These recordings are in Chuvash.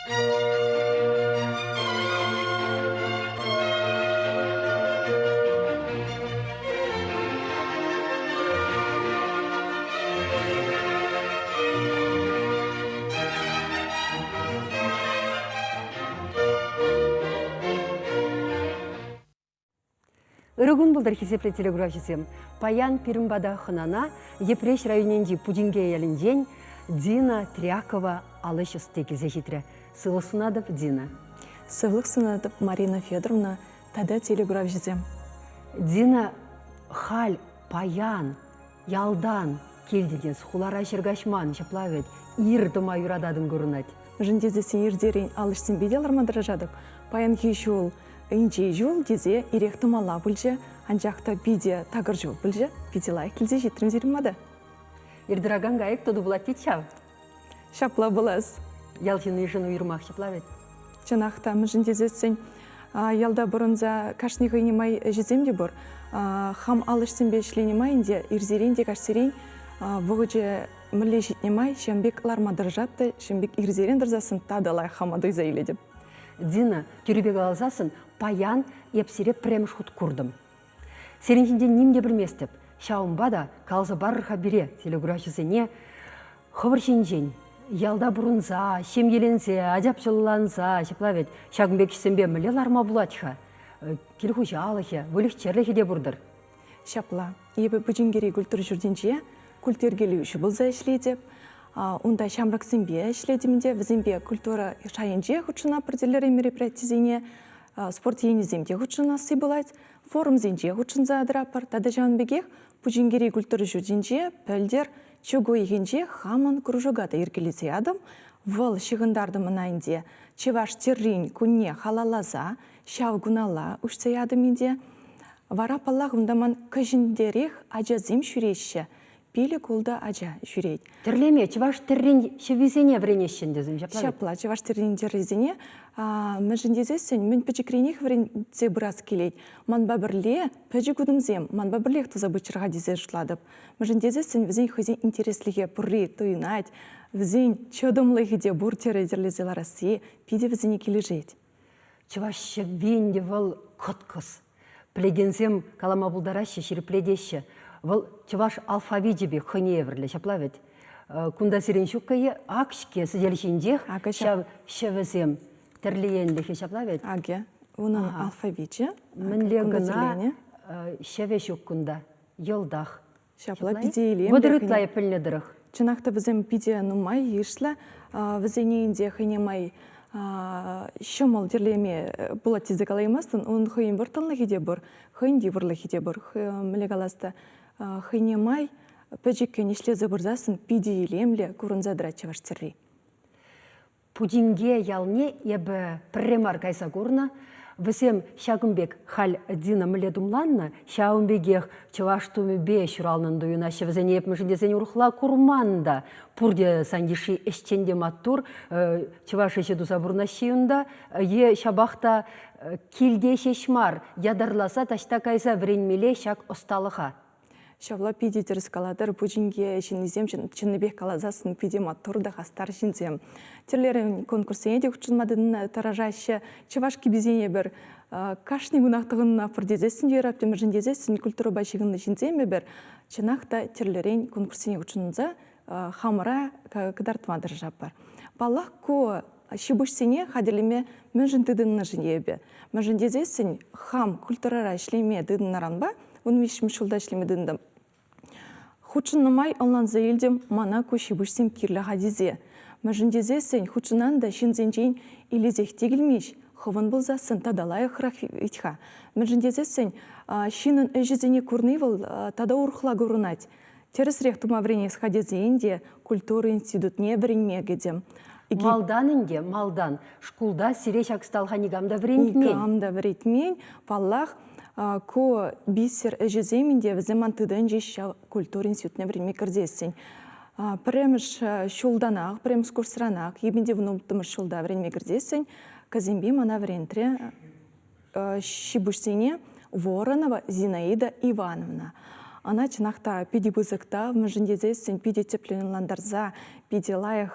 Ырӑ кун пултӑр, хисеплӗ телекуравҫӑсем! Паян пирӗн пата хӑнана Йӗпреҫ районӗнчи Путинке ялӗнчен Дина Трякова алӑ ӑсти килсе ҫитрӗ. Сывлӑх сунатӑп, Дина. Сывлӑх сунатӑп, Марина Федоровна тата телекуравҫӑсем. Дина, халь паян ялтан килтӗн эс, хулара ҫӗр каҫман, ҫапла вӗт, ир тӑма юрататӑн курӑнать. Мӗншӗн тесессӗн иртерен ал ӗҫсемпе те ларма тӑрӑшатӑп. Паянхи ҫул инҫе ҫул тесе ирех тӑмалла пулчӗ, анчах та питӗ такӑр ҫул пулчӗ, питӗ лайӑх килсе ҫитрӗм сирӗн пата. Ир тӑракан кайӑк тутӑ пулать тет ҫав. Ҫапла пулас. Ял ҫыннишӗн уйрӑмах ҫапла вӗт. Чӑнах та, мӗншӗн тесессӗн ялта пурӑнса кашни хӑйне май ӗҫӗсем те пур. Хам ал ӗҫсемпе ӗҫленӗ май ӗнтӗ ирсерен те каҫсерен вӑхӑчӗ мӗнле ҫитнӗ май ҫавӑн пек ларма тӑрӑшап та ҫавӑн пек ирсерен тӑрсассӑн тата лайӑх хама туйса илетӗп. Дина, тӳрӗпе каласассӑн, паян эп сире пӗрремӗш хут куртӑм. Сирӗн ҫинчен ним те пӗлместӗп. Ҫавӑнпа та каласа парӑр-ха пире, телекуравҫӑсене, хӑвӑр ҫинчен. Ялта пурӑнса, ҫемьеленсе, ачапчӑлланса, ҫапла вӗт, ҫакӑн пек ӗҫсемпе мӗнле ларма пулать-ха? Кил хуҫалӑхӗ, выльӑх-чӗрлӗхӗ те пур-тӑр. Ҫапла. Эпӗ Пучинкери культура ҫуртӗнче культйӗркелӳҫӗ пулса ӗҫлетӗп. Унта ҫамрӑксемпе ӗҫлетӗм те, вӗсемпе культура шайӗнче хутшӑнатпӑр тӗрлӗрен мероприятисене, спорт енӗсем те хутшӑнасси пулать, форумсенче хутшӑнса тӑратпӑр. Тата ҫавӑн пекех Пучинкери культура ҫуртӗнче пӗлтӗр чӳк уйӑхӗнче хамӑн кружока та йӗркелесе ятӑм. Вӑл ҫыхӑнтартӑм ӑна ӗнтӗ чӑваш тӗррин кунне халалласа ҫав куналла уҫса ятӑм ӗнтӗ. Вара, паллах, унта ман кӗҫӗнтерех ачасем ҫӳреҫҫӗ. Пилӗк-ултӑ ача ҫӳрет. Тӗрлеме чӑваш тӗррин ҫӗввисене вӗренеҫҫӗ ӗнтӗ ҫапла? Ҫапла, чӑваш тӗррин тӗррисене мӗншӗн тесессӗн мӗн пӗчӗкренех вӗренсе пырас килет. Манпа пӗрле пӗчӗк утӑмсем манпа пӗрлех туса пыччӑр-ха тесе шутлатӑп. Мӗншӗн тесессӗн вӗсен хӑйсен интереслӗхӗ пурри туйӑнать, вӗсен чӑтӑмлӑхӗ те пур тӗрӗ тӗрлесе ларасси питӗ вӗсене килӗшет. Чӑваш ҫӗвви ӗнтӗ вӑл кӑткӑс. Пӗлекенсем калама пултараҫҫӗ, ҫирӗплетеҫҫӗ. Вӑл чӑваш алфавичӗ пек хӑйне евӗрлӗ, ҫапла вӗт? Кунта сирӗн ҫук-и? Ак-ҫке, сӗтел ҫинчех ҫав ҫӗвӗсем тӗрлӗ енлӗхӗ, ҫапла вӗт? Акӑ, унӑн алфавичӗ. Мӗнле кӑна ҫӗвӗ ҫук кунта, йӑлтах. Ҫапла питӗ илемлӗ. 30 ытла эп пӗлнӗ тӑрӑх. Чӑнах та вӗсем питӗ нумай йышлӑ. Вӗсене ӗнтӗ хӑйне май ҫӑмӑл тӗрлеме пулать тесе калаймастӑн. Ун хӑйӗн вӑрттӑнлӑхӗ те пур, хӑйӗн йывӑрлӑхӗ те пур. Мӗнле калас та, хӑйне май пӗчӗккӗн ӗҫлесе пырсассӑн питӗ илемлӗ курӑнса тӑрать чӑваш тӗрри. Путинке ялне эпӗ пӗрре мар кайса курнӑ. Вӗсем ҫакӑн пек халь Дина мӗнле тумланнӑ, ҫавӑн пекех чӑваш тумӗпе ҫуралнӑн туйӑнаҫҫӗ. Вӗсене эп мӗншӗн тесен урӑхла курман та. Пурте сан йышши ӗҫчен те маттур, чӑваш ӗҫӗ туса пурӑнаҫҫӗ унта. Е ҫапах та килте ҫеҫ мар, ятарласа таҫта кайса вӗренмелле ҫак ӑсталӑха. Ҫапла питӗ тӗрӗс калатӑр. Пучинке ҫыннисем чӑннипех каласассӑн питӗ маттур та хастар ҫынсем. Тӗрлӗрен конкурссене те хутшӑнма тӑрӑшаҫҫӗ. Чӑваш кӗписене пӗр кашни кунах тӑхӑннӑ тесессӗн те юрать, мӗншӗн тесессӗн культурӑпа ҫыхӑннӑ ҫынсем эпир чӑнах та тӗрлӗрен конкурссене хутшӑнса хамӑра кӑтартма тӑрӑшатпӑр. Паллах, ку ҫи-пуҫсене хатӗрлеме мӗншӗн тытӑннӑ-ши эпӗ? Мӗншӗн тесессӗн хам культурӑра ӗҫлеме тытӑннӑранпа 13-мӗш ҫулта ӗҫлеме тытӑнтӑм. Хутшӑннӑ май ӑнланса илтӗм, мана ку ҫи-пуҫсем кирлӗ-ха тесе. Мӗншӗн тесессӗн хутшӑнан та ҫынсенчен илесех те килмест, хӑвӑн пулсассӑн тата лайӑхрах вӗт-ха. Мӗншӗн тесессӗн ҫыннӑн ӗҫӗсене курни вӑл тата урӑхла курӑнать. Тӗрӗсрех тума вӗренес-ха тесен те культура институтне вӗренме кӗтӗм. Малтан ӗнтӗ, малтан шкулта сире ҫак ӑсталӑха никам та вӗрентмен. Никам та вӗрентмен. Паллах, ку бисер ӗҫӗсем ӗнтӗ вӗсем ман тытӑнчӗҫ ҫав культура институтне вӗренме кӗртессӗн. Пӗрремӗш ҫултанах, пӗрремӗш курсранах, епӗнте вунӑ ҫулта вӗренме кӗртессӗн Казимби мана вӗрентрӗ ҫи-пуҫсене Воронова Зинаида Ивановна. Ӑна чӑнах та питӗ пысӑк тав, мӗншӗн тесессӗн питӗ тӗплӗн ӑнлантарса, питӗ лайӑх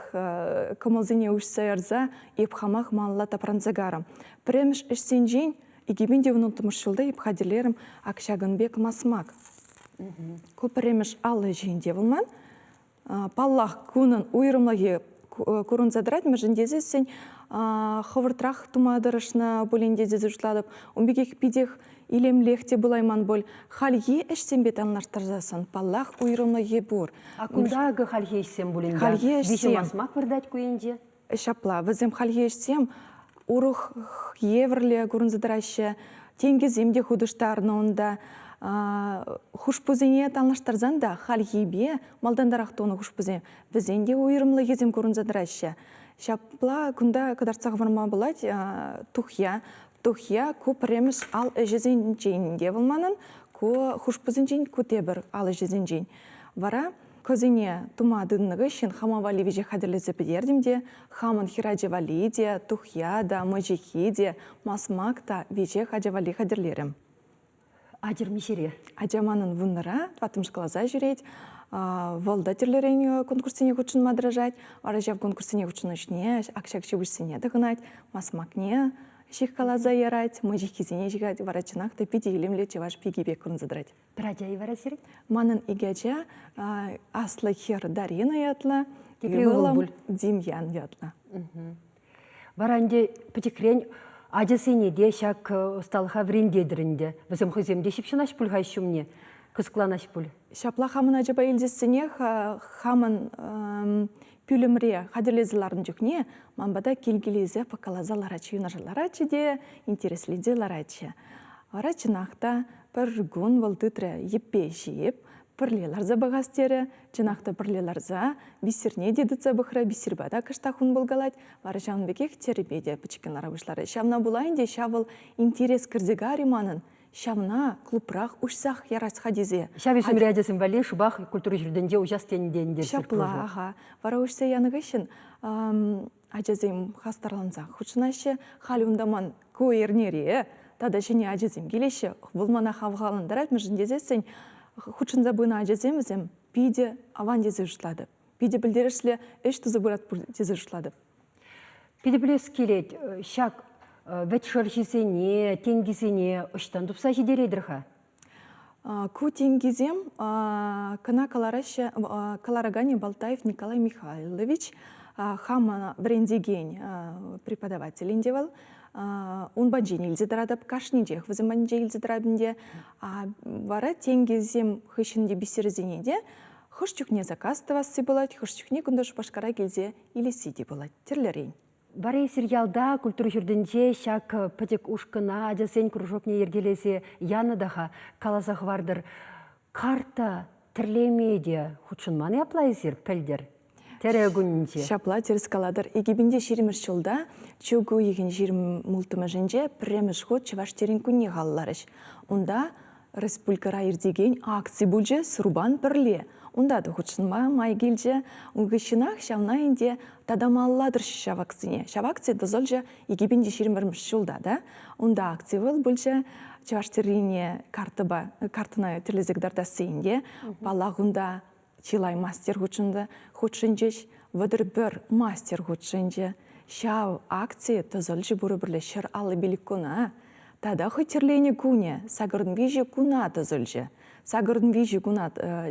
кӑмӑлсене уҫса ярса эп хамах малалла тапранса карӑм. Пӗрремӗш ӗҫсенчен 2016 ҫулта эп хатӗрлерӗм ак ҫакӑн пек масмак. Ку пӗрремӗш алӑ ӗҫӗнче вӑл ман. Паллах, кунӑн уйрӑмлӑхӗ курӑнса тӑрать, мӗншӗн тесессӗн хӑвӑртрах тума тӑрӑшнӑ пулин те тесе шутлатӑп. Ун пекех питех илемлех те пулайман пуль. Хальхи ӗҫсемпе танлаштарсассӑн, паллах, уйрӑмлӑхӗ пур. А кунта акӑ хальхи ӗҫсем пулин Хальхи ӗҫсем. Виҫӗ масмак выртать ку енче. Ҫапла, вӗсем хальхи ӗҫсем урӑх евӗрлӗ курӑнса тӑраҫҫӗ. Тенкӗсем те хутӑштарнӑ унта. Хушпусене танлаштарсан та хальхипе малтантарах тунӑ хушпусем вӗсен те уйрӑмлӑхӗсем курӑнса тӑраҫҫӗ. Ҫапла кунта кӑтартса хӑварма пулать тухья. Тухья ку пӗрремӗш ал ӗҫӗсенчен те вӑл манӑн, ку хушпусенчен, ку тепӗр ал ӗҫӗсенчен. Вара Кӑсене тума тытӑннӑ хыҫҫӑн хама валли веҫех хатӗрлесе пӗтертӗм те хамӑн хӗрача валли те, тухья та, мӑчӑххи те, масмак та веҫех ача валли хатӗрлерӗм. Ачӑр миҫере? Ача манӑн вуннӑра, тӑваттӑмӗш класа ҫӳрет. Вӑл та тӗрлӗрен конкурссене хутшӑнма тӑрӑшать. Вара ҫав конкурссене хутшӑннӑ чухне ак ҫак ҫыпӑҫсене тӑхӑнать, масмакне ҫыхкаласа ярать, мӑчӑххисене ҫыхать. Вара чӑнах та питӗ илемлӗ чӑваш пики пек курӑнса тӑрать. Пӗр ача-и вара сирӗн? Манӑн икӗ ача. Аслӑ хӗр Дарина ятлӑ, Тепри ывӑл пуль. Демьян ятлӑ. Вара ӗнтӗ пӗчӗкрен ачасене те ҫак ӑсталӑха вӗрентетӗр ӗнтӗ. Вӗсем хӑйсем те ҫыпҫӑнаҫ пуль-ха ҫумне, кӑсӑкланаҫ пуль. Ҫапла хамӑн ачапа илтессӗнех хамӑн пӳлӗмре хатӗрлесе ларнӑ чухне ман пата килкелесе пӑккаласа ларатчӗ, юнашар ларатчӗ те интересленсе ларатчӗ. Вара чӑнах та пӗр кун вӑл тытрӗ йӗппе ҫип, пӗрле ларса пӑхас терӗ. Чӑнах та пӗрле ларса бисерне те тытса пӑхрӗ, бисерпа та кӑштах ун пулкалать. Вара ҫавӑн пекех тӗрӗпе те пӗчӗккӗн лара пуҫларӗ. Ҫавна пула ӗнтӗ ҫав вӑл интерес кӗрсе карӗ манӑн. Ҫавна клубрах уҫсах ярас-ха тесе. Ҫав ӳсӗмри ачасем валли шӑпах культура ҫуртӗнче уҫас тенӗ те ӗнтӗ. Ҫапла, аха. Вара уҫса янӑ хыҫҫӑн ачасем хастарлансах хутшӑнаҫҫӗ. Халь унта ман ку эрнере тата ҫӗнӗ ачасем килеҫҫӗ. Вӑл мана хавхалантарать, мӗншӗн тесессӗн хутшӑнса пынӑ ачасем вӗсем питӗ аван тесе шутлатӑп. Питӗ пӗлтерӗшлӗ ӗҫ туса пырать тесе шутлатӑп. Питӗ пӗлес килет, ҫак вӗт шӑрҫисене, тенкисене ӑҫтан тупса ҫитеретӗр-ха? Ку тенкисем кӑна кӑлараҫҫӗ, кӑлараканӗ Балтаев Николай Михайлович, хам вӗрентекен преподаватель ӗнтӗ вӑл. Ун патӗнчен илсе тӑратӑп, кашнинчех вӗсем патӗнче илсе тӑратӑп ӗнтӗ. Вара тенкӗсем хыҫҫӑн те бисерӗсене те хӑш чухне заказ тӑвасси пулать, хӑш чухне кунта Шупашкара килсе илесси те пулать тӗрлӗрен. Вара эсир ялта культура ҫуртӗнче ҫак пӗчӗк ушкӑна ачасен кружокне йӗркелесе янӑ та-ха, каласа хӑвартӑр. Карта тӗрлеме те хутшӑнман-и апла эсир пӗлтӗр? Тӗрӗ кунӗнче. Ҫапла тӗрӗс калатӑр. 2020 ҫулта чӳк уйӑхӗн 26-мӗшӗнче пӗрремӗш хут Чӑваш тӗррин кунне халалларӗҫ. Унта республикӑра иртекен акци пулчӗ «Сурпан пӗрле». Унта та хутшӑнма май килчӗ. Ун хыҫҫӑнах ҫавна ӗнтӗ тата малалла тӑрҫҫӗ ҫав акцине. Ҫав акци тӑсӑлчӗ 2021 ҫулта та. Унта акци вӑл пулчӗ чӑваш тӗррине картӑпа, картӑна тӗрлесе кӑтартасси ӗнтӗ. Паллах, унта чылай мастер хутшӑнчӗ, хутшӑнчӗҫ. 31 мастер хутшӑнчӗ. Ҫав акци тӑсӑлчӗ пурӗпӗрле 155 куна. Тата хӑй тӗрленӗ кунӗ 83 куна тӑсӑлчӗ. 83 куна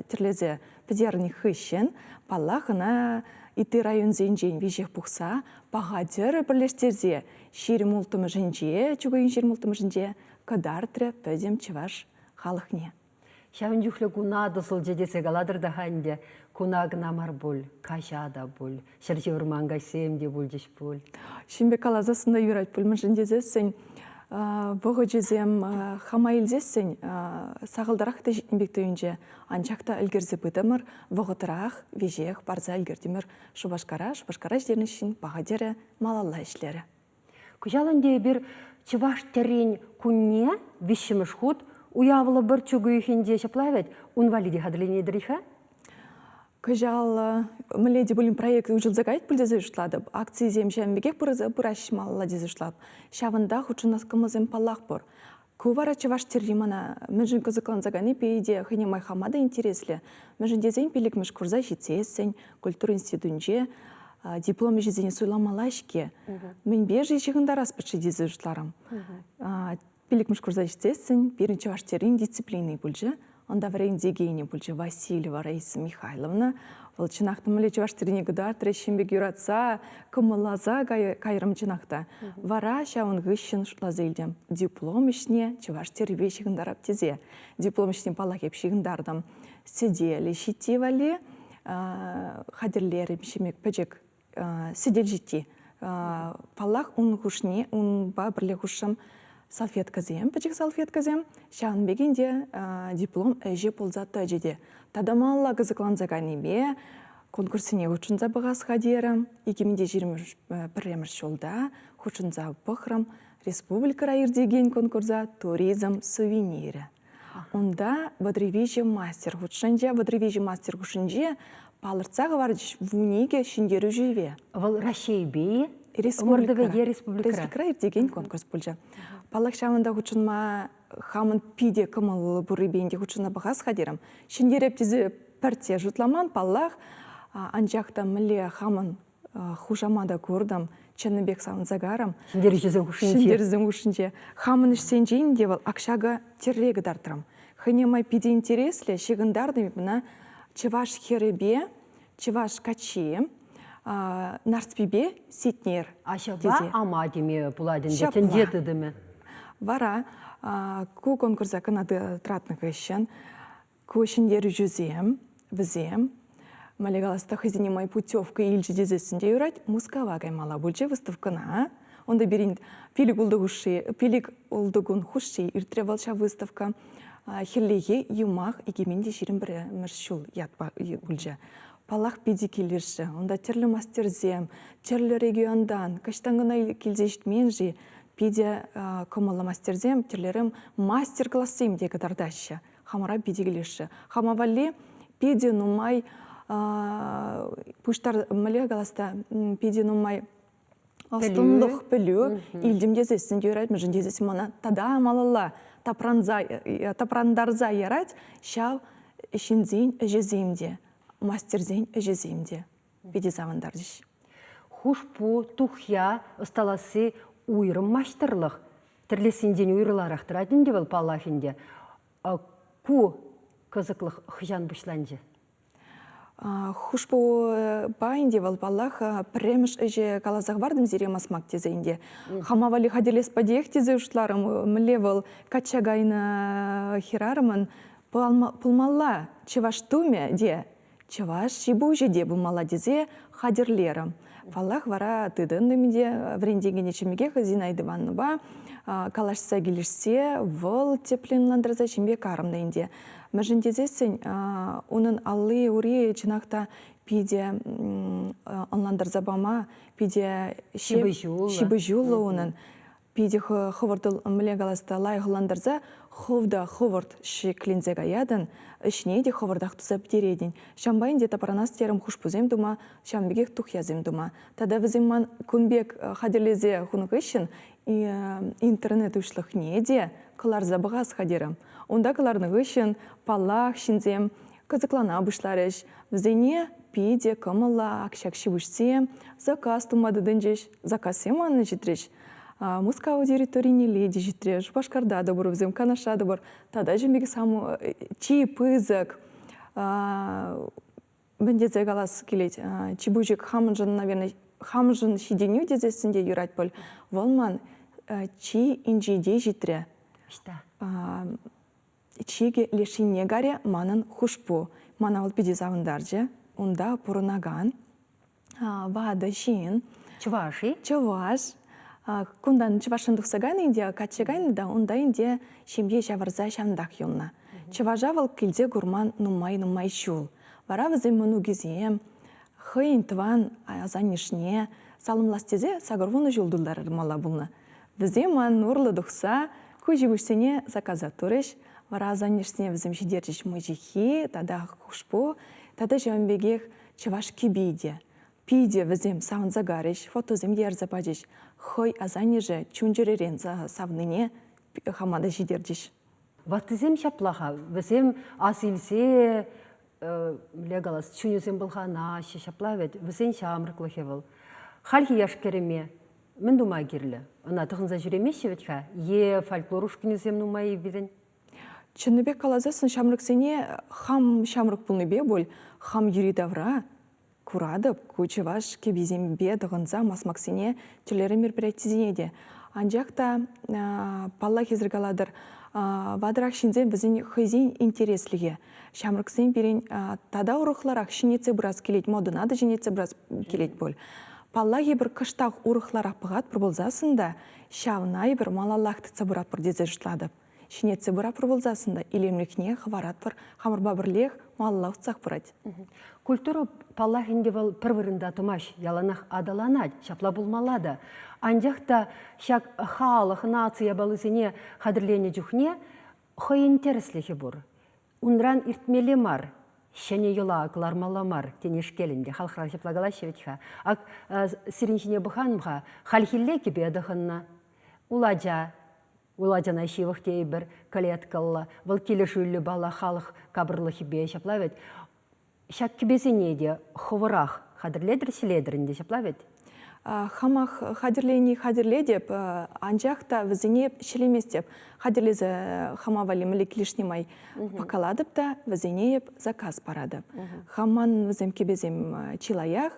тӗрлесе пӗтернӗ хыҫҫӑн, паллах, ӑна ытти районсенчен веҫех пухса паха тӗрӗ пӗрлештерсе 26-мӗшӗнче, чугун 26-мӗшӗнче кӑтартрӗ пӗтӗм чӑваш халӑхне. Ҫавӑн чухлӗ куна тӑсӑлчӗ тесе калатӑр та-ха ӗнтӗ. Куна кӑна мар пуль, каҫа та пуль, ҫӗр ҫывӑрман каҫсем те пулчӗҫ пуль. Ҫын пек каласассӑн та юрать пуль, мӗншӗн тесессӗн вӑхӑчӗсем хама илсессӗн сахалтарах та ҫитнӗ пек туйӑнчӗ. Анчах та ӗлкӗрсе пытӑмӑр, вӑхӑтрах веҫех парса ӗлкӗртӗмӗр Шупашкара. Шупашкара ҫитернӗ ҫын паха тӗрӗ малалла ӗҫлерӗ. Кӑҫал ӗнтӗ эпир чӑваш тӗррин кунне виҫҫӗмӗш хут уявлӑпӑр чӳк уйӑхӗнче ҫапла вӗт, ун валли те хатӗрленетӗр-и-ха? Кӑҫал мӗнле те пулин проект уҫӑлса каять пуль тесе шутлатӑп. Акцисем ҫавӑн пекех пыраҫҫӗ малалла тесе шутлатӑп. Ҫавӑнта хутшӑнас кӑмӑлсем паллах пур. Ку вара чӑваш тӗрри мана мӗншӗн кӑсӑкланса кайни питӗ хӑйне май хама та интереслӗ. Мӗншӗн тесен пиллӗкмӗш курса ҫитсессӗн культура институтӗнче диплом ӗҫӗсене суйламалла-ҫке. Мӗнпе-ши ҫыхӑнтарас-ши тесе шутларӑм. Пиллӗкмӗш курса ҫитсессӗн пирӗн чӑваш тӗррин дисциплини пулчӗ. Унта вӗрентекенӗ пулчӗ Васильева Раиса Михайловна. Вӑл чӑнах та мӗнле чӑваш тӗррине кӑтартрӗ, ҫын пек юратса, кӑмӑлласа кайрӑм чӑнах та. Вара ҫавӑн хыҫҫӑн шутласа илтӗм, диплом ӗҫне чӑваш тӗррипе ҫыхӑнтарап тесе. Диплом ӗҫне паллах эп ҫыхӑнтартӑм. Сӗтелӗ ҫитти валли хатӗрлерӗм ҫимӗк пӗчӗк сӗтел ҫитти. Паллах, ун хушни, унпа пӗрле хушшӑм салфеткӑсем, пӗчӗк салфеткӑсем. Ҫавӑн пек ӗнтӗ диплом ӗҫӗ пулса тӑчӗ те. Тата малалла кӑсӑкланса кайнипе конкурссене хутшӑнса пӑхас-ха терӗм. 2021 ҫулта хутшӑнса пӑхрӑм республикӑра иртекен конкурса «Туризм сувенирӗ». Унта 33 мастер хутшӑнчӗ. 33 мастер хушшинче палӑртса хӑварчӗҫ 12 ҫӗнтерӳҫӗпе. Вӑл Раҫҫейпе-и? Республикӑра. е республикӑра? Республикӑра иртекен конкурс пулчӗ. Паллах, ҫавӑнта хутшӑнма хамӑн питӗ кӑмӑллӑ пуррипе ӗнтӗ хутшӑнса пӑхас-ха терӗм. Ҫӗнтереп тесе пӗртте шутламан, паллах. Анчах та мӗнле хамӑн хушама та куртӑм, чӑннипех савӑнса карӑм. Ҫӗнтерӳҫӗсем хушшинче. Ҫӗнтерӳсем хушшинче. Хамӑн ӗҫсенчен те вӑл ак ҫакӑ тӗрре кӑтартрӑм. Хӑйне май питӗ интереслӗ ҫыхӑнтартӑм ӑна чӑваш хӗрӗпе чӑваш каччи Нарспипе Сетнер. Аҫапа ама теме пулать ӗнтӗ, тӗнче тытӑмӗ. Вара ку конкурса кӑна тӑратнӑ хыҫҫӑн Ку ҫӗнтерӳҫӗсем, вӗсем, мӗнле калас та хӑйсене май путевка илчӗ тесессӗн те юрать, Мускава каймалла пулчӗ выставкӑна. Унта пирӗн пилӗк-ултӑ хушши, пилӗк-ултӑ кун хушши иртрӗ вӑл ҫав выставка. Хӗллехи юмах 2021 ҫул ятпа пулчӗ. Паллах, питӗ килӗшрӗ. Унта тӗрлӗ мастерсем, тӗрлӗ регионтан, каҫтан кӑна килсе ҫитмен-ши, питӗ кӑмӑллӑ мастерсем, тӗрлӗрен мастер-классем те кӑтартаҫҫӗ. хамӑра питӗ килӗшрӗ. Хама валли питӗ нумай пуҫтар мӗнле калас та питӗ нумай ӑстӑнлӑх пӗлӳ илтӗм тесессӗн те юрать, мӗншӗн тесессӗн мана тата малалла тапранса тапрантарса ярать ҫав ҫынсен ӗҫӗсем те, мастерсен ӗҫӗсем те питӗ савӑнтарчӗҫ. Хушпу, тухья ӑсталасси уйрӑм маҫтӑрлӑх. Тӗрлессинчен уйрӑларах тӑрать ӗнтӗ вӑл, паллах ӗнтӗ. Ку кӑсӑклӑх хӑҫан пуҫланчӗ? Хушпупа ӗнтӗ вӑл, паллах, пӗрремӗш ӗҫе каласа хӑвартӑм сире масмак тесе ӗнтӗ. Хама валли хатӗрлес патех тесе шутларӑм. Мӗнле вӑл качча кайнӑ хӗрарӑмӑн пулмалла чӑваш тумӗ те чӑваш ҫи-пуҫӗ те пулмалла тесе хатӗрлерӗм. Паллах, вара тытӑнтӑм те вӗрентекене чӗмекех Зинаида Ивановнӑпа калаҫса килӗшсе вӑл тӗплӗн ӑнлантарса ҫемье карӑм та ӗнтӗ. Мӗншӗн тесессӗн унӑн алли-ури чӑнах та питӗ ӑнлантарса пама питӗ ҫыпӑҫуллӑ унӑн. Питӗ хӑвӑрт мӗнле калас та лайӑх ӑнлантарса хӑв та хӑвӑрт ҫӗкленсе каятӑн, ӗҫне те хӑвӑртах туса пӗтеретӗн. Ҫавӑнпа ӗнтӗ тапранас терӗм хушпусем тума, ҫавӑн пекех тухьясем тума. Тата вӗсем ман кун пек хатӗрлесе хунӑ хыҫҫӑн интернет уҫлӑхне те кӑларса пӑхас-ха терӗм. Унта кӑларнӑ хыҫҫӑн, паллах, ҫынсем кӑсӑклана пуҫларӗҫ. Вӗсене питӗ кӑмӑллӑ ак ҫак ҫи-пуҫсем заказ тума тытӑнчӗҫ. Заказсем манӑн ҫитрӗҫ. Мускав территоринелле те ҫитрӗ, Шупашкарта та пур вӗсем, Канашра та пур. Тата ҫын пек чи пысӑк мӗн тесе калас килет, чи пысӑк хамӑншӑн, наверное, хамӑншӑн ҫитӗнӳ тесессӗн те юрать пуль. Вӑл ман чи инҫете ҫитрӗ. Ӑҫта? Чикӗ леш енне карӗ манӑн хушпу. Мана вӑл питӗ савӑнтарчӗ. Унта пурӑнакан ватӑ ҫын. Чӑваш-и? Чӑваш. Кунтан чӑвашран тухса кайнӑ ӗнтӗ, качча кайнӑ та унта ӗнтӗ ҫемье ҫавӑрса ҫавӑнтах юлнӑ. Чӑваша вӑл килсе курман нумай-нумай ҫул. Вара вӗсен мӑнукӗсем хӑйӗн тӑван асаннӗшне саламлас тесе 80 ҫул тултармалла пулнӑ. Вӗсем ман урлӑ тухса куҫӗ-пуҫсене заказа турӗҫ. Вара асаннӗшсене вӗсем ҫитерчӗҫ мӑчӑххи тата хушпу, тата ҫавӑн пекех чӑваш кӗпи те. Питӗ вӗсем савӑнса карӗҫ, фотосем те ярса пачӗҫ. Хӑй асаннӗшӗ чун-чӗререн савнине. Хама та ҫитерчӗҫ. Ваттисем ҫапла-ха, вӗсем ас илсе, мӗнле калас, чунӗсем пӑлханаҫҫӗ, ҫапла вӗт, вӗсен ҫамрӑклӑхӗ вӑл. Хальхи яш-кӗрӗме мӗн тума кирлӗ? Ӑна тӑхӑнса ҫӳремеҫҫӗ вӗт-ха е фольклор ушкӑнӗсем нумай-и пирӗн? Чӑннипех каласассӑн ҫамрӑксене хам ҫамрӑк пулнипе пуль, хам йӗри-тавра куратӑп, ку чӑваш кӗписемпе тӑхӑнса масмаксене тӗллерӗ мероприятисене те. Анчах та, паллах, эсир калатӑр, ватӑрах ҫынсем вӗсен хӑйсен интереслӗхӗ. Ҫамрӑксен пирӗн тата урӑхларах ҫӗнетсе пырас килет, модӑна та ҫӗнетсе пырас килет пуль. Паллах, эпир кӑштах урӑхларах пӑхатпӑр пулсассӑн та ҫавна эпир малаллах тытса пыратпӑр тесе шутлатӑп. Ҫӗнетсе пыратпӑр пулсассӑн та илемлӗхне хӑваратпӑр, хамӑрпа пӗрлех малалла утсах пырать. Культура, паллах ӗнтӗ, вӑл пӗр вырӑнта тӑмасть, яланах аталанать, ҫапла пулмалла та. Анчах та ҫак халӑх, наци япалисене хатӗрленӗ чухне хӑйӗн тӗрӗслӗхӗ пур. Унран иртмелле мар, ҫӗнӗ йӑла кӑлармалла мар тенешкел ӗнтӗ. Халӑхра ҫапла калаҫҫӗ вӗт-ха. Ак сирӗн ҫине пӑхан-ха, хальхилле кӗпе тӑхӑннӑ, улача Улачана ҫывӑх тейӗпӗр, клеткӑллӑ, вӑл килӗшӳллӗ паллах халӑх капӑрлӑхӗпе ҫапла вӗт. Ҫак кӗпесене те хӑвӑрах хатӗрлетӗр, ҫӗлетӗр ӗнтӗ, ҫапла вӗт? Хамах хатӗрлени хатӗрлетӗп, анчах та вӗсене ҫӗлеместӗп. Хатӗрлесе хама валли мӗнле килӗшни май пакалатӑп та вӗсене эп заказ паратӑп. Хаман вӗсем кӗпесем чылаях,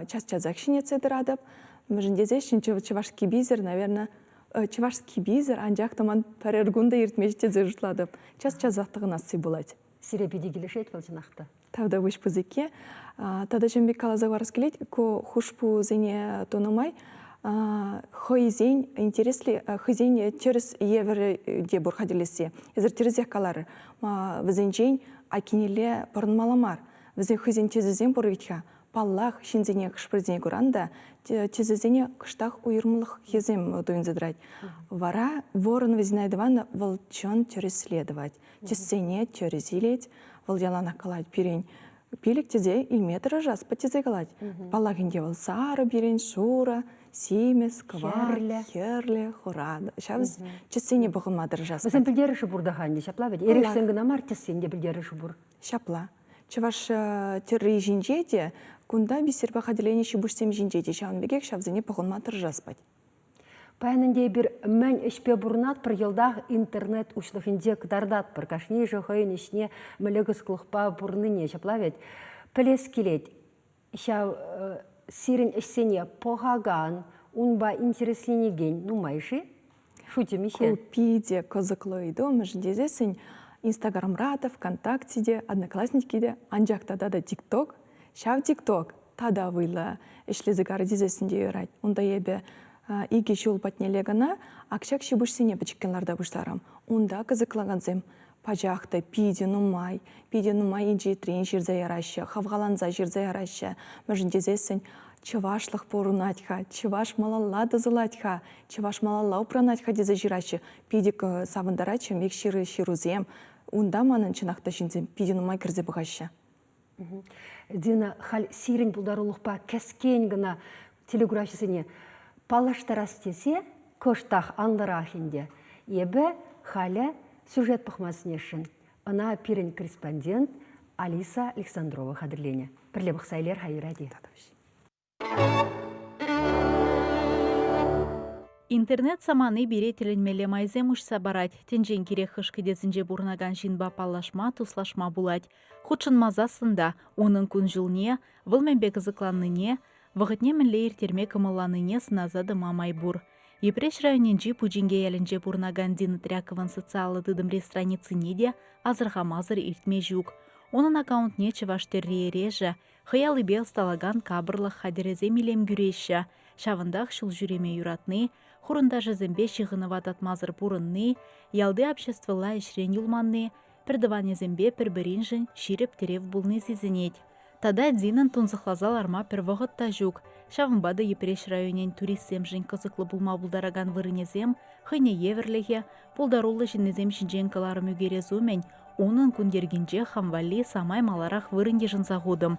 час-часах ҫӗнетсе тӑратӑп. Мӗншӗн тесессӗн чӑваш кӗписӗр, наверное, чӑваш кӗписӗр, анчах та ман пӗрер кун та иртмест тесе шутлатӑп. Час-часах тӑхӑнасси пулать. Сире питӗ килӗшет вӑл чӑнах та. Тавтапуҫ пысӑкки. Тата ҫын пек каласа хӑварас килет, ку хушпусене тунӑ май хӑйсен интересли, хӑйсен тӗрӗс евӗрӗ те пур хатӗрлесси. Эсир тӗрӗсех каларӑр. Вӗсенчен айккинелле пӑрӑнмалла мар. Вӗсен хӑйсен тӗсӗсем пур вӗт-ха. Паллах, ҫынсене хӑш-пӗрисене куран та тӗсӗсене кӑштах уйрӑмлӑхӗсем туйӑнса тӑрать. Вара Воронова Зинаида Ивановна вӑл чӑн тӗрӗсле тӑвать. Тӗссене тӗрӗс илет. Вӑл яланах калать пирӗн пилӗк тӗсе илме тӑрӑшас тесе калать. Паллах ӗнтӗ вӑл сарӑ пирӗн, шурӑ, симӗс, кӑвак, хӗрлӗ, хура. Ҫав тӗссене пӑхӑнма тӑрӑшас. Вӗсен пӗлтерӗшӗ пур та-ха ӗнтӗ, ҫапла вӗт? Эрешсен кӑна мар, тӗссен те пӗлтерӗшӗ пур. Ҫапла. Чӑваш тӗрри ҫинче те, кунта бисерпа хатӗрленӗ ҫипуҫсем ҫинче те ҫавӑн пекех ҫавсене пӑхӑнма тӑрӑшас пать. Паян ӗнтӗ эпир мӗн ӗҫпе пурӑнатпӑр, йӑлтах интернет уҫлӑхӗнче кӑтартатпӑр. Кашнийӗшӗ хӑйӗн ӗҫне мӗнле кӑсӑклӑхпа пурӑннине ҫапла вӗт. Пӗлес килет, ҫав сирӗн ӗҫсене пӑхакан, унпа интересленекен нумай-ши? Шучӗ миҫе? Ку питӗ кӑсӑклӑ ыйту, мӗншӗн тесессӗн Инстаграмра та, ВКонтакте те, Одноклассники те, анчах тата та ТикТок. Ҫав ТикТок тата вӑйлӑ ӗҫлесе карӗ тесессӗн те юрать. Унта эпӗ икӗ ҫул патнелле кӑна ак ҫак ҫипуҫсене пӗчӗккӗн ларта пуҫларӑм. Унта кӑсӑкланакансем пачах та питӗ нумай, питӗ нумай инҫетрен ҫырса яраҫҫӗ, хавхаланса ҫырса яраҫҫӗ. Мӗншӗн тесессӗн чӑвашлӑх пурӑнать-ха, чӑваш малалла тӑсӑлать-ха, чӑваш малалла упранать-ха тесе ҫыраҫҫӗ. Питӗ савӑнтарать ҫын пек ҫырусем. Унта манӑн чӑнах та ҫынсем питӗ нумай кӗрсе пӑхаҫҫӗ. Дина, халь сирӗн пултарулӑхпа кӗскен кӑна телекуравҫӑсене паллаштарас тесе кӑштах анлӑрах ӗнтӗ. Эпӗ халӗ сюжет пӑхма сӗнесшӗн. Ӑна пирӗн корреспондент Алиса Александрова хатӗрленӗ. Пӗрле пӑхса илер-ха юрать-и? Интернет самани пире тӗлӗнмелле майсем уҫса парать. Тӗнчен кирек хӑш кӗтесӗнче пурӑнакан ҫынпа паллашма, туслашма пулать. Хутшӑнмасассӑн та унӑн кун-ҫулне, вӑл мӗнпе кӑсӑкланнине, вӑхӑтне мӗнле ирттерме кӑмӑлланине сӑнаса тӑма май пур. Йӗпреҫ районӗнчи Пучинке ялӗнче пурӑнакан Дина Тряковӑн социаллӑ тытӑмри страницине те асӑрхамасӑр иртме ҫук. Унӑн аккаунтне чӑваш тӗрри-эрешӗ, Хӑй аллипе ӑсталакан капӑрлӑх хатӗрӗсем илем кӳреҫҫӗ. Ҫавӑнтах ҫул ҫӳреме юратни, хурӑнташӗсемпе ҫыхӑнӑва татмасӑр пурӑнни, ялти обществӑлла ӗҫрен юлманни, пӗртӑванӗсемпе пӗр-пӗриншӗн ҫирӗп тӗрев пулни сисӗнет. Тата Динӑн тунсӑхласа ларма пӗр вӑхӑт та ҫук. Ҫавӑнпа та Йӗпреҫ районӗн туристсемшӗн кӑсӑклӑ пулма пултаракан вырӑнӗсем хӑйне евӗрлӗхӗ, пултаруллӑ ҫыннисем ҫинчен кӑларӑм ӳкерес умӗн унӑн кун йӗркинче хам валли самай маларах вырӑн йышӑнса хутӑм.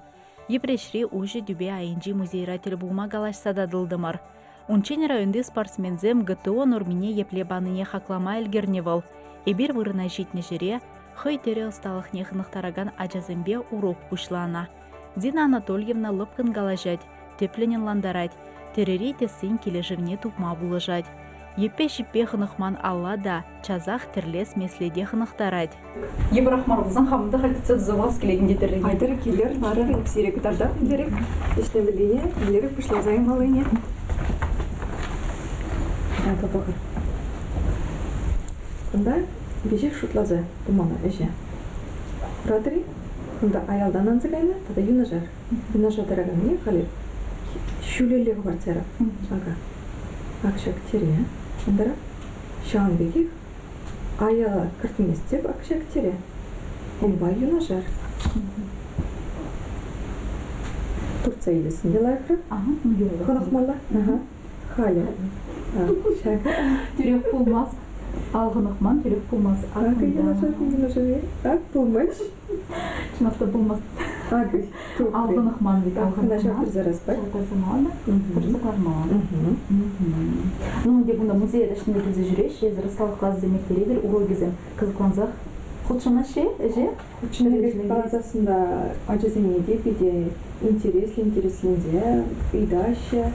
Йӗпреҫри уҫӑ тӳпе айӗнчи музейра тӗл пулма калаҫса татӑлтӑмӑр. Унччен районти спортсменсем ГТО нормине епле панине хаклама ӗлкӗрнӗ вӑл. Эпир вырӑна ҫитнӗ ҫӗре хӑй тӗрӗ ӑсталӑхне хӑнӑхтаракан ачасемпе урок пуҫланӑ. Дина Анатольевна лӑпкӑн калаҫать, тӗплӗн ӑнлантарать, тӗрӗри тӗссен килӗшӗвне тупма пулӑшать. Йӗппе-ҫиппе хӑнӑхман алла та часах тӗрлес меслете хӑнӑхтарать. Йывӑрах мар пулсан хамӑн та халь тытса туса пӑхас килет ӗнтӗ тӗррине. Айтӑр килӗр, ларӑр, сире кӑтартап мӗнлерех ӗҫлемеллине, мӗнлерех пуҫласа ямаллине. Акӑ пӑхӑр. Кунта веҫех шутласа тумалла ӗҫе. Куратӑр-и? Кунта аялтан анса кайнӑ тата юнашар. Юнашар тӑраканни халӗ ҫӳлелле хӑпартса ярап. Акӑ. Ак ҫак тире антарап. Ҫавӑн пекех аяла кӗртместӗп ак ҫак тире. Унпа юнашар. Туртса илесен те лайӑхрах. Хӑнӑхмалла. Халӗ. Ҫакӑ. Тӳрех пулмасть. Ал хӑнӑхман, тӳрех пулмасть. Акӑ юнашар, юнашар. Ак пулмасть. Чӑнах та пулмасть. Акӑ, Ал хӑнӑхман вӗт, ал хӑнӑхман. Ҫавтӑрса распать. Ҫавтӑрса мана, тӑрса кӑлармалла. Ну, ӗнтӗ кунта музее ӗҫне килсе ҫӳреҫҫӗ, эсир ӑсталӑх класӗсем ирттеретӗр, урокӗсем кӑсӑклансах хутшӑнаҫҫӗ ӗҫе? Хутшӑннипе каласассӑн та ачасене те питӗ интереслӗ, интересленсе ыйтаҫҫӗ,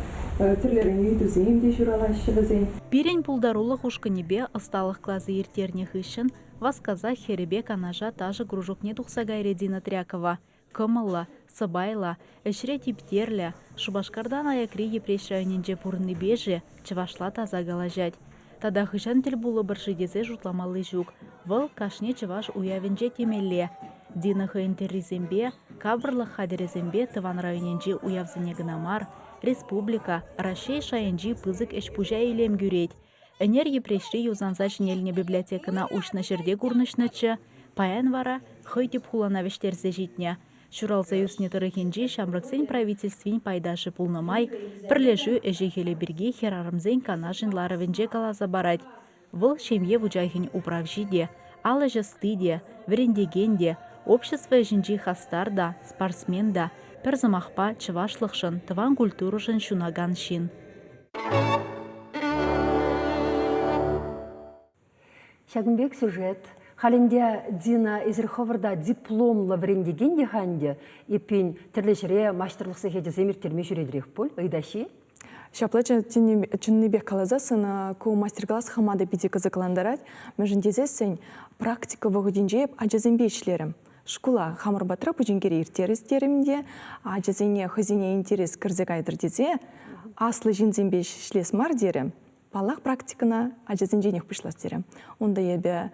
тӗрлӗрен ыйтусем те ҫуралаҫҫӗ вӗсен. Пирӗн пултарулӑх ушкӑнӗпе ӑсталӑх класӗ ирттернӗ хыҫҫӑн Васкаса хӗрӗпе Канаша ташӑ кружокне тухса кайрӗ Дина Трякова. Кӑмӑллӑ, сӑпайлӑ, ӗҫре типтерлӗ, Шупашкартан аякри Йӗпреҫ районӗнче пурӑннипе-ши чӑвашла таса калаҫать. Тата хӑҫан тӗл пулӑпӑр-ши тесе шутламалли ҫук. Вӑл кашни чӑваш уявӗнче темелле. Дина хӑйӗн тӗррисемпе, капӑрлӑх хатӗрӗсемпе тӑван районӗнчи уявсене кӑна мар, республика, Раҫҫей шайӗнчи пысӑк ӗҫ-пуҫа илем кӳрет. Ӗнер Йӗпреҫри юсанса ҫӗнелнӗ библиотекӑна уҫнӑ ҫӗрте курнӑҫнӑччӗ, паян вара хӑй тӗп хулана вӗҫтерсе ҫитнӗ. Ҫуралса ӳснӗ тӑрӑхӗнчи ҫамрӑксен правительствин пайташӗ пулнӑ май пӗрлешӳ ӗҫӗ-хӗлӗ пирки хӗрарӑмсен канашӗн ларӑвӗнче каласа парать. Вӑл ҫемье вучахӗн управҫи те, ал ӗҫ ӑсти те, вӗрентекен те, общество ӗҫӗнчи хастар та, спортсмен та, пӗр сӑмахпа, чӑвашлӑхшӑн, тӑван культурӑшӑн ҫунакан ҫын. Ҫакӑн пек сюжет. Халь ӗнтӗ, Дина, эсир хӑвӑр та дипломлӑ вӗрентекен те-ха ӗнтӗ. Эппин, тӗрлӗ ҫӗре маҫтӑрлӑх сехечӗсем ирттерме ҫӳретӗрех пуль, ыйтаҫҫӗ-и? Ҫапла чӑннипех каласассӑн, ку мастер-класс хама та питӗ кӑсӑклантарать. Мӗншӗн тесессӗн практика вӑхӑтӗнче эп ачасемпе ӗҫлерӗм. Шкула хамӑр патра пучинкере ирттерес терӗм те ачасене хӑйсене интерес кӗрсе кайтӑр тесе аслӑ ҫынсемпе ӗҫлес мар терӗм. Паллах, практикӑна ачасенченех пуҫлас терӗм. Унта эпӗ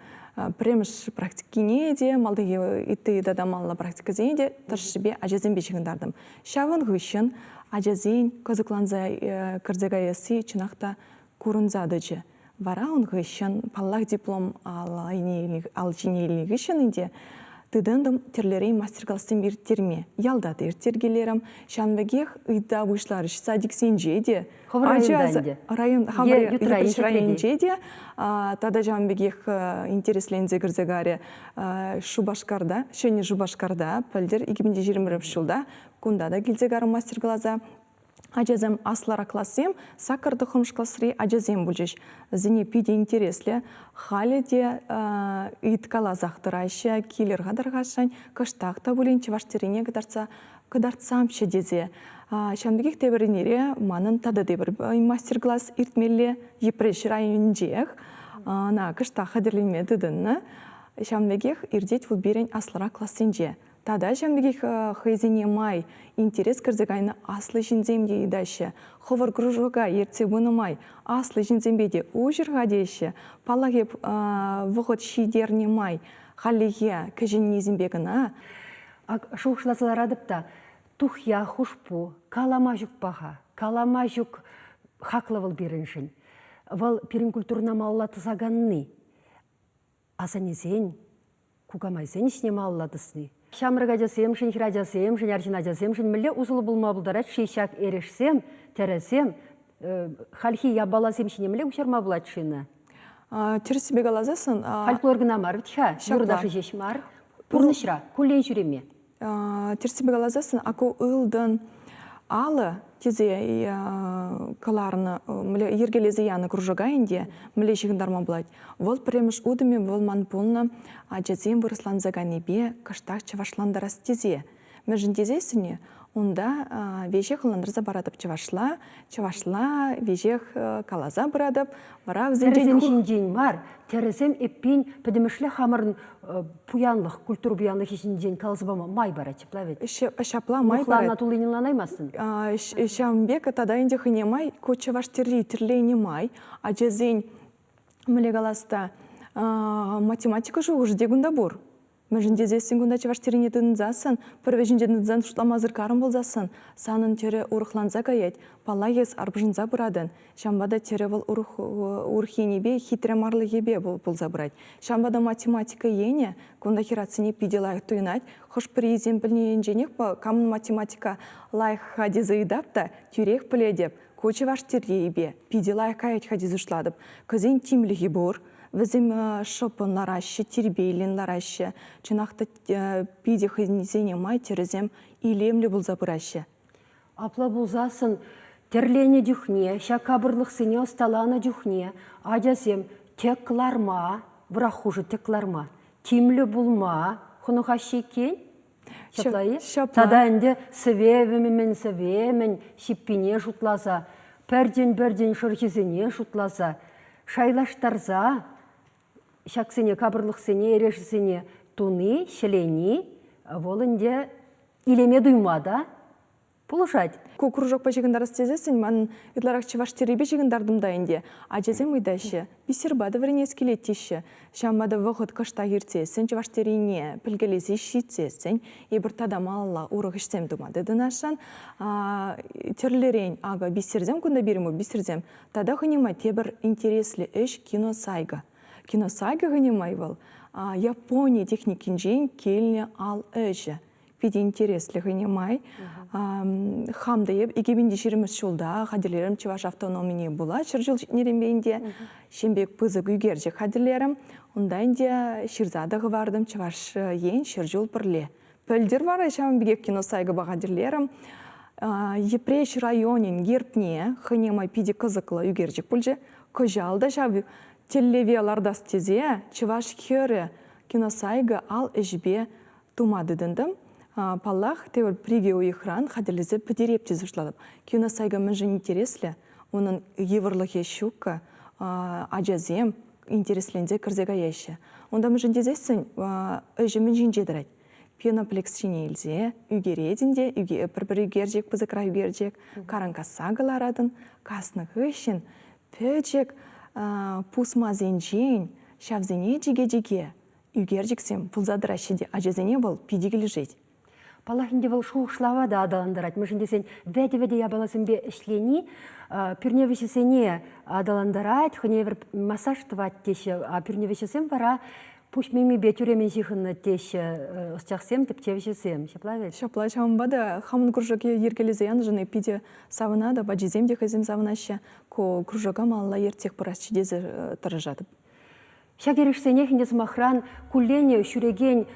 пӗрремӗш практикине те, малтанхи ытти тата малалла практикӑсене те тӑрӑшшипе ачасемпе ҫыхӑнтартӑм. Ҫавӑн хыҫҫӑн ачасен кӑсӑкланса кӗрсе каясси чӑнах та курӑнса тӑчӗ. Вара ун хыҫҫӑн, паллах, диплом ал ҫине илнӗ хыҫҫӑн ӗнтӗ тытӑнтӑм тӗрлӗрен мастер-классем ирттерме. Ялта та ирттеркелерӗм. Ҫавӑн пекех ыйта пуҫларӗҫ садиксенче те. Хӑвӑр районта ӗнтӗ? Район, хамӑр Йӗпреҫ районӗнче те. Тата ҫавӑн пекех интересленсе кӗрсе карӗ Шупашкарта, Ҫӗнӗ Шупашкарта пӗлтӗр 2021 ҫулта кунта та килсе карӑм мастер-класа. Ачасем аслӑрах классем, саккӑр тӑххӑрмӗш класри ачасем пулчӗҫ. Вӗсене питӗ интереслӗ. Халӗ те ыйткаласах тӑраҫҫӗ, килӗр-ха тархасшӑн, кӑштах та пулин чӑваш тӗррине кӑтартса кӑтартсамччӗ тесе. Ҫавӑн пекех тепӗр эрнере манӑн тата тепӗр мастер-класс иртмелле Йӗпреҫ районӗнчех. Ӑна кӑштах хатӗрленме тытӑннӑ. Ҫавӑн пекех иртет вӑл пирӗн аслӑрах классенче. Тата ҫавӑн пекех хӑйсене май интерес кӗрсе кайнӑ аслӑ ҫынсем те ыйтаҫҫӗ. Хӑвӑр кружока ертсе пынӑ май аслӑ ҫынсемпе те уҫӑр-ха теҫҫӗ. Паллах, эп вӑхӑт ҫитернӗ май хальлӗхе кӗҫӗннисемпе кӑна. Ак шухӑшласа ларатӑп та, тухья, хушпу, калама ҫук паха, калама ҫук хаклӑ вӑл пирӗншӗн. Вӑл пирӗн культурӑна малалла тӑсаканни. Асаннесен, кукамайсен ӗҫне малалла тӑсни. Ҫамрӑк ачасемшӗн, хӗрачасемшӗн, арҫын ачасемшӗн мӗнле усӑллӑ пулма пултарать-ши ҫак эрешсем, тӗрӗсем, хальхи япаласем ҫине мӗнле куҫарма пулать-ши ӑна? Тӗрӗссипе каласассӑн... Фольклор кӑна мар вӗт-ха, юрӑ-ташӑ ҫеҫ мар. Пурнӑҫра, куллен ҫӳреме. Тӗрӗссипе каласассӑн, аку ылтӑн алӑ. тесе кӑларнӑ, йӗркелесе янӑ кружока ӗнтӗ мӗнле ҫыхӑнтарма пулать. Вӑл пӗрремӗш утӑмӗ вӑл ман пулнӑ ачасем вырӑсланса кайнипе кӑштах чӑвашлантарас тесе. Мӗншӗн тесессӗн унта веҫех ӑнлантарса паратӑп чӑвашла, чӑвашла веҫех каласа пыратӑп. Вара вӗсенчен Тӗрӗсем ҫинчен мар, тӗрӗсем эппин пӗтӗмӗшле хамӑрӑн пуянлӑх, культура пуянлӑхӗ ҫинчен каласа пама май парать, ҫапла вӗт? Ҫапла май парать. туллин ӑнланаймастӑн. Ҫавӑн пек тата ӗнтӗ хӑйне май ку чӑваш тӗрри тӗрленӗ май ачасен мӗнле калас та математика шухӑшӗ те кунта пур. Мӗншӗн тесессӗн кунта чӑваш тӗррине тытӑнсассӑн, пӗр вӗҫӗнчен тытӑнсан шутламасӑр карӑм пулсассӑн, санӑн тӗрӗ урӑхланса каять, паллах эс арпӑшӑнса пыратӑн. Ҫавӑнпа та тӗрӗ вӑл урӑх, урӑх енӗпе, хитре марлӑхӗпе пулса пырать. Ҫавӑнпа та математика енӗ кунта хӗратсене питӗ лайӑх туйӑнать. Хӑш-пӗрисем пӗлнӗ енченех камӑн математика лайӑх-ха тесе ыйтап та, тӳрех пӗлетӗп. Ку чӑваш тӗррийӗпе питӗ лайӑх каять-ха тесе шутлатӑп. Кӗсен тимлӗхӗ пур. Вӗсем шӑппӑн лараҫҫӗ, тирпейлӗн лараҫҫӗ. Чӑнах та питӗ хӑйсене май тӗрӗсем илемлӗ пулса пыраҫҫӗ. Апла пулсассӑн тӗрленӗ чухне, ҫак капӑрлӑхсене ӑсталанӑ чухне ачасем тӗк ларма, вӑрах хушӑ тӗк ларма, тимлӗ пулма хӑнӑхаҫҫӗ иккен. Ҫапла-и? Ҫапла. Тата ӗнтӗ сӗвевӗмӗн сӗвемӗн ҫиппине шутласа, пӗртен-пӗртен шӑрҫисене шутласа, шайлаштарса ҫаксене капӑрлӑхсене, эрешӗсене туни, ҫӗлени вӑл ӗнтӗ илеме туйма та пулӑшать. Ку кружокпа ҫыхӑнтарас тесессӗн ман ытларах чӑваш тӗррипе ҫыхӑнтартӑм та ӗнтӗ. Ачасем ыйтаҫҫӗ, бисерпа та вӗренес килет теҫҫӗ. Ҫавӑнпа та вӑхӑт кӑштах иртсессӗн чӑваш тӗррине пӗлкелесе ҫитсессӗн эпир тата малалла урӑх ӗҫсем тума тытӑнасшӑн. Тӗрлӗрен акӑ бисерсем кунта пирӗн бисерсем тата хӑйне май тепӗр интереслӗ ӗҫ киносайка. Киносайка хӑйне май вӑл Япони техникинчен килнӗ ал ӗҫӗ. Питӗ интереслӗ хӑйне май. Хам та эп 2020 ҫулта хатӗрлерӗм чӑваш автономине пула ҫӗр ҫул ҫитнӗренпе ӗнтӗ ҫын пек пысӑк ӳкерчӗк хатӗрлерӗм. Унта ӗнтӗ ҫырса та хӑвартӑм Чӑваш Ен ҫӗр ҫул пӗрле. Пӗлтӗр вара ҫавӑн пекех киносайкӑпа хатӗрлерӗм. Йӗпреҫ районӗн гербне хӑйне май питӗ кӑсӑклӑ ӳкерчӗк пулчӗ. Кӑҫал та ҫав тӗллеве лартас тесе чӑваш хӗрӗ киносайка ал ӗҫӗпе тума тытӑнтӑм. Паллах, тепӗр пӗр-икӗ уйӑхран хатӗрлесе пӗтереп тесе шутлатӑп. Киносайка мӗншӗн интереслӗ? Унӑн йывӑрлӑхӗ ҫуккӑ. Ачасем интересленсе кӗрсе каяҫҫӗ. Унта мӗншӗн тесессӗн ӗҫӗ мӗн ҫинче тӑрать? Пеноплекс ҫине илсе ӳкеретӗн те пӗр-пӗр ӳкерчӗк, пысӑкрах ӳкерчӗк, каран касса кӑларатӑн. Каснӑ хыҫҫӑн пӗчӗк пусмасенчен ҫавсене чике-чике ӳкерчӗксем пулса тӑраҫҫӗ те ачасене вӑл питӗ килӗшет. Паллах ӗнтӗ вӑл шухӑшлава та аталантарать. Мӗншӗн тесен вӗтӗ-вӗтӗ япаласемпе ӗҫлени пӳрне вӗҫӗсене аталантарать, хӑйне евӗр массаж тӑвать теҫҫӗ. А пӳрне вӗҫӗсем вара пуҫ мимипе тӳремен ҫыхӑннӑ теҫҫӗ ӑсчахсем, тӗпчевҫӗсем. Ҫапла вӗт? Ҫапла, ҫавӑнпа та хамӑн кружок йӗркелесе янӑшӑн питӗ савӑнатӑп, ачисем те хӑйсем савӑнаҫҫӗ. Ку кружока малалла ертсех пырасчӗ тесе тӑрӑшатӑп. Ҫак эрешсенех ӗнтӗ, сӑмахран, куллен ҫӳрекен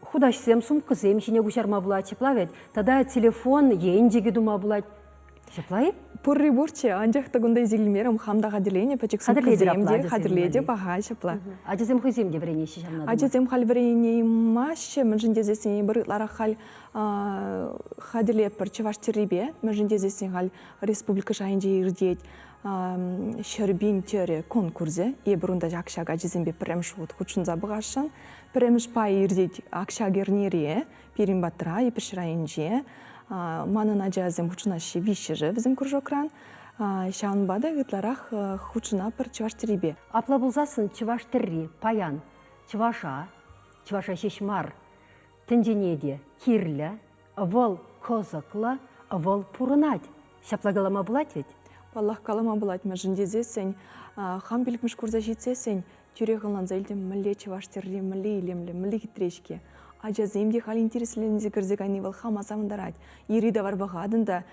хутаҫсем, сумкӑсем ҫине куҫарма пулать, ҫапла вӗт? Тата телефон енчӗкӗ тума пулать. Ҫапла-и? Пурри пурччӗ, анчах та кунта илсе килмерӗм. Хам та хатӗрленӗ, пӗчӗк сумкӑсем те хатӗрлетӗп, аха, ҫапла. Ачасем хӑйсем те вӗренеҫҫӗ ҫавна тума. Ачасем халь вӗренеймаҫҫӗ, мӗншӗн тесессӗн эпир ытларах халь хатӗрлетпӗр чӑваш тӗррипе, мӗншӗн тесессӗн халь республика шайӗнче иртет Ҫӗрпин тӗрӗ конкурсӗ. Эпир унта ҫак ачасемпе пӗрремӗш хут хутшӑнса пӑхасшӑн. Пӗрремӗш пай иртет ак ҫак эрнере пирӗн патра, Йӗпреҫ районӗнче. Манӑн ачасем хутшӑнаҫҫӗ виҫҫӗшӗ вӗсем кружокран. Ҫавӑнпа та ытларах хутшӑнатпӑр чӑваш тӗррипе. Апла пулсассӑн чӑваш тӗрри паян чӑваша, чӑваша ҫеҫ мар, тӗнчене те кирлӗ, вӑл кӑсӑклӑ, вӑл пурӑнать. Ҫапла калама пулать вӗт? Паллах, калама пулать, мӗншӗн тесессӗн хам пиллӗкмӗш курса ҫитсессӗн тӳрех ӑнланса илтӗм, мӗнле чӑваш тӗрри, мӗнле илемлӗ, мӗнле хитре-ҫке. Ачасем те халь интересленсе кӗрсе кайни вӑл хама савӑнтарать. Йӗри-тавар пӑхатӑн та,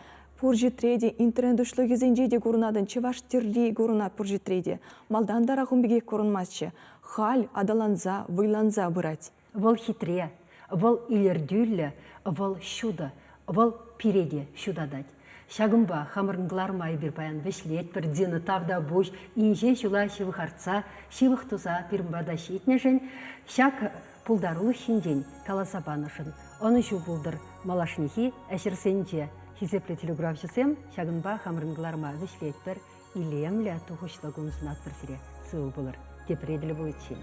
пур ҫӗртре те, интернет уҫлӑхӗсенче те курӑнатӑн, чӑваш тӗрри курӑнать пур ҫӗртре те. Малтантарах ун пекех курӑнмастчӗ. Халь аталанса, вӑйланса пырать. Вӑл хитре, вӑл илӗртӳллӗ, вӑл ҫутӑ, вӑл пире те ҫутатать. Ҫакӑнпа хамӑрӑн кӑларӑма эпир паян вӗҫлетпӗр. Дина, тавтапуҫ инҫе ҫула ҫывхартса, ҫывӑх туса пирӗн пата ҫитнӗшӗн, ҫак пултарулӑх ҫинчен каласа панӑшӑн ӑнӑҫу пултӑр малашнехи ӗҫӗрсенче. Хисеплӗ телекуравҫӑсем, ҫакӑнпа хамӑрӑн кӑларӑма вӗҫлетпӗр. Илемлӗ, тухӑҫлӑ кун сунатпӑр сире. Сывӑ пулӑр. Тепре тӗл пуличчен.